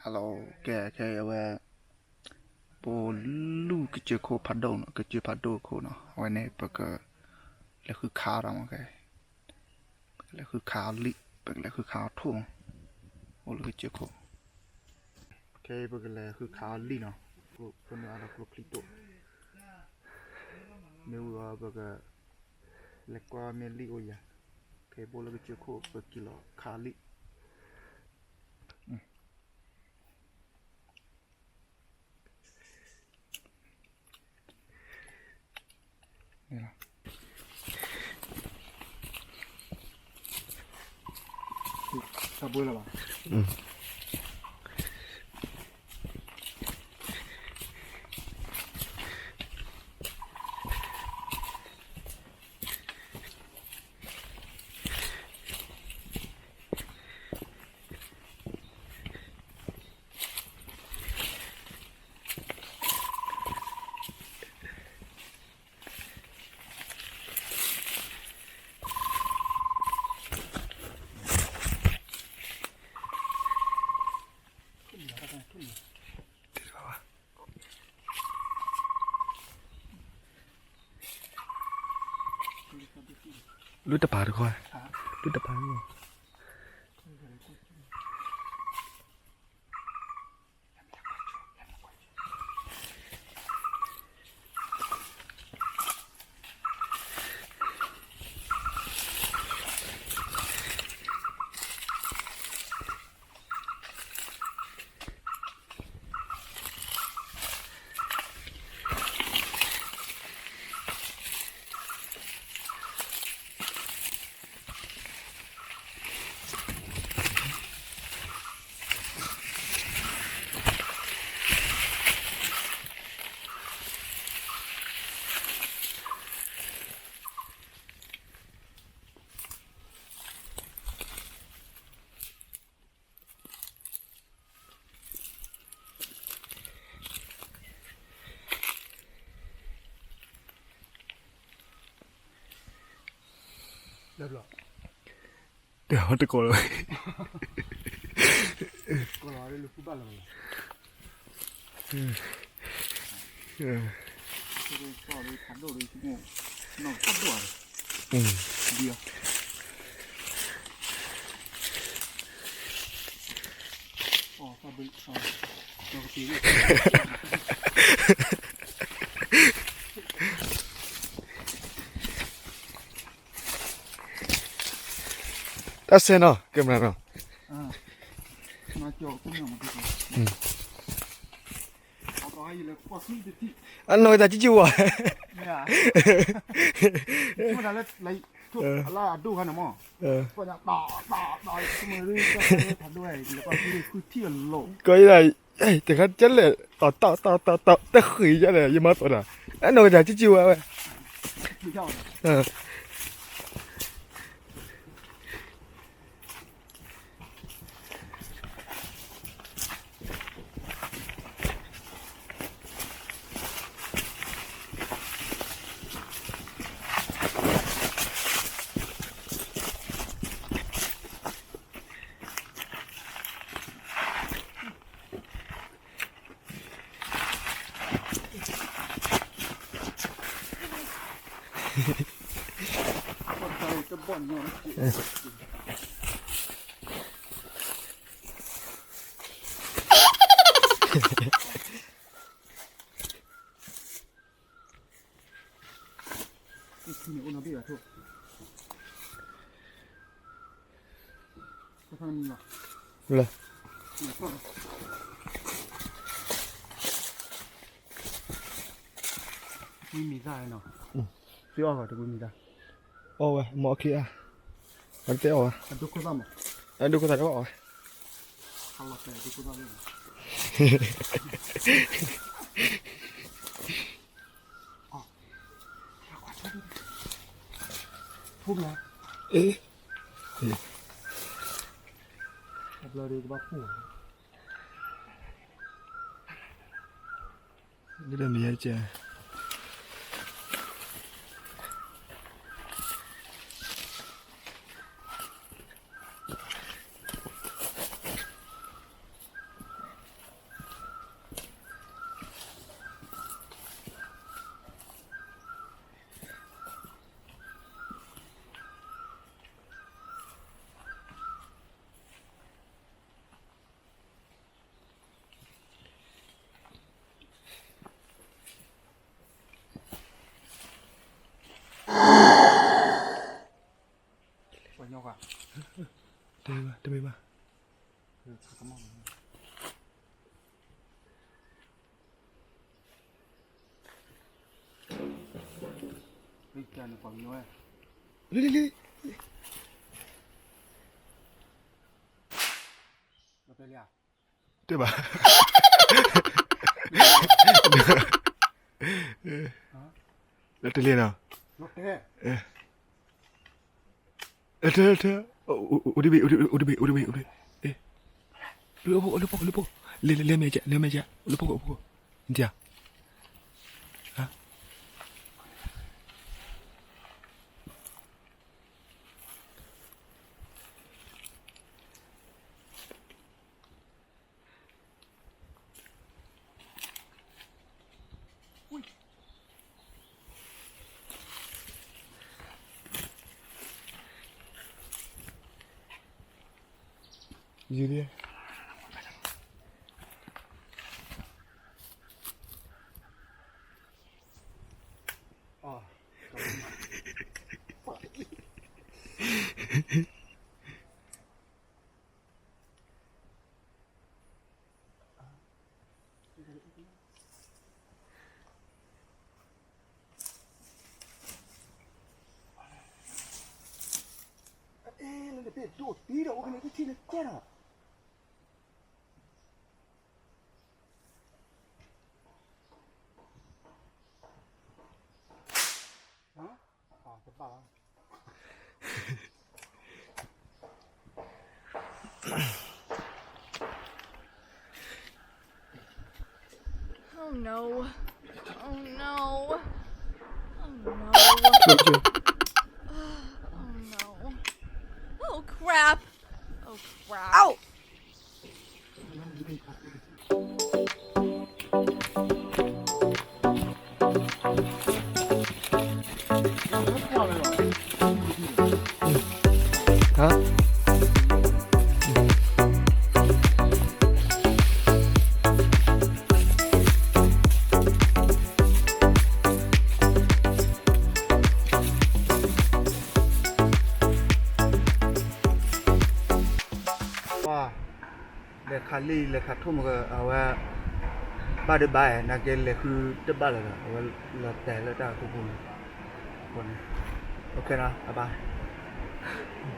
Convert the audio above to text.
Hello, ကဲ ခဲအံၤအဝဲ ပအိၣ်လၢကစၢၢ်ခိၣ်ဖးဒိၣ်နီၤ, ကစၢၢ်ဖးဒိၣ်အခိၣ်နီၤ, အဝဲန့ၣ် ပကလဲၤဃုခးအီၤမး, ကဲ ပကလဲၤဃုခးအီၤလံ, ပကလဲၤဃုခးအီၤထိၣ်မး, အိၣ်လၢကစၢၢ်ခိၣ်, ခဲအံၤပကလဲၤဃုခးအီၤလံနီၤ, ကျိချံဒိၣ်, မ့ၢ်ဝံၤအီၤ ပကလဲၤကွၢ်မ့ၢ်လံအိၣ်ယၤ, ခဲအံၤပအိၣ်လၢကစၢၢ်ခိၣ် ပက့ၤလီၤခးအီၤလံ. လုၢ်တပၤတခီ, လုၢ်တပၤတခီ. တကိးလီၤ, တၢ်ဆဲးနီၤ camera နီၤ. အနီၢ်ကစၢ်ကၠံကၠံဝါ, ကီးယဒၣ် တခါကဲလဲၣ် တီတီတီတီ တဃ့ယလဲၣ် ယမၤသီၣ်ဒၣ်, အနီၢ်ကစၢ်ကၠံကၠံဝါဝဲ လၢ ဝံမံၤသၣ်နီၤ, သ့အီၣ်ဂီၤတဝံမံၤသၣ်, အီၣ်ဝဲ မ့ၢ်အီၣ်ခံအါ, အတတဲအီၣ်ဝဲ, အဒိခိၣ်သၣ်တအီၣ်ဝဲ, အ့ လၢမံၤယဲကဲ တ လံ လံ လံ တဲဘၣ် လၢတလဲၤနီၤ လၢတလဲၤ အိၣ်တဘ့ၣ် အိၣ်တဘ့ၣ် အိၣ်တဘ့ၣ် အိၣ်တဘ့ၣ် လၢဖီခိၣ် လၢဖီခိၣ် လၢဖီခိၣ် လဲၤ လဲၤမဲာ်ကဲ လဲၤမဲာ်ကဲ လၢဖီခိၣ် ဖီခိၣ် နတၢ် ယုၢ်လံ အဲ နတဘ့ၣ်ဒိၣ်တံၢ်ဒီး အိၣ်ဖဲန့ၣ် တထံၣ်လၢကဲဒီး တဘၣ်လီၤ Oh no. Oh no. Oh no. Oh no. Oh crap. Oh crap. Ow! လဲၤခးလံ လဲၤခးထိၣ်မးက အဝဲ ဘၣ်ဒုးဘၣ်အဲၣ် နာ်က့လဲၤဃုတဘၣ်လၢၤဒီး အဝဲလီၤတဲာ်လၢတၢ်ကထိပူၤန့ၣ် န့ၣ် OK နီၤ bye bye.